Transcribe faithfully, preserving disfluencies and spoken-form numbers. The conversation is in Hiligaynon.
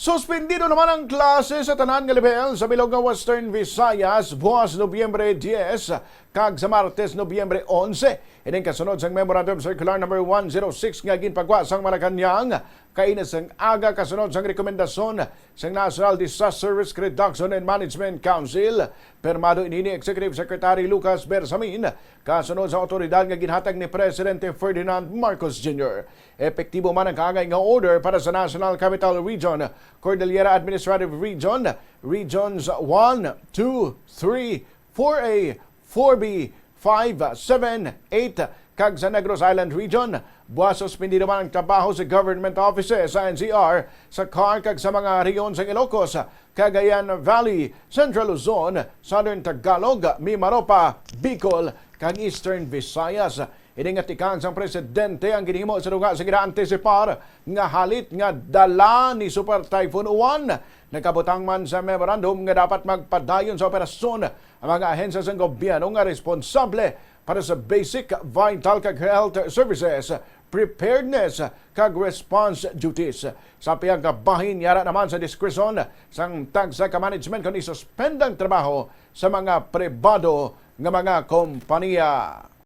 Suspendido naman ang klase sa tanan nga level sa bilog nga Western Visayas buwas Nobyembre diyes kag sa Martes, Nobyembre onse. Ining kasunod sang Memorandum Circular number one zero six nga ginpagwa sang Malacañang kaina sang aga, kasunod sang rekomendasyon sang National Disaster Risk Reduction and Management Council. Pirmado ini ni Executive Secretary Lucas Bersamin, kasunod sa awtoridad nga ginhatag ni Presidente Ferdinand Marcos Junior. Epektibo man ang kaangay nga order para sa National Capital Region, Cordillera Administrative Region, Regions one, two, three, four A, four B, five, seven, eight, kag sa Negros Island Region. Buwas, suspendido man ang trabaho sa government offices sa N C R, sa CAR, kag sa mga rehiyon sa Ilocos, Cagayan Valley, Central Luzon, Southern Tagalog, Mimaropa, Bicol, kag Eastern Visayas. Ini nga tikang sang presidente ang ginhimo sa duga sa ginaantisipar nga halit nga dala ni Super Typhoon Uwan. Nakabutang man sa memorandum nga dapat magpadayon sa operasyon ang mga ahensya sang gobyerno nga responsable para sa basic, vital, kag health services, preparedness, kag response duties. Sa pihak nga bahin, yara naman sa diskresyon sang tagsa ka management kon isuspend ang trabaho sa mga pribado nga mga kompanya.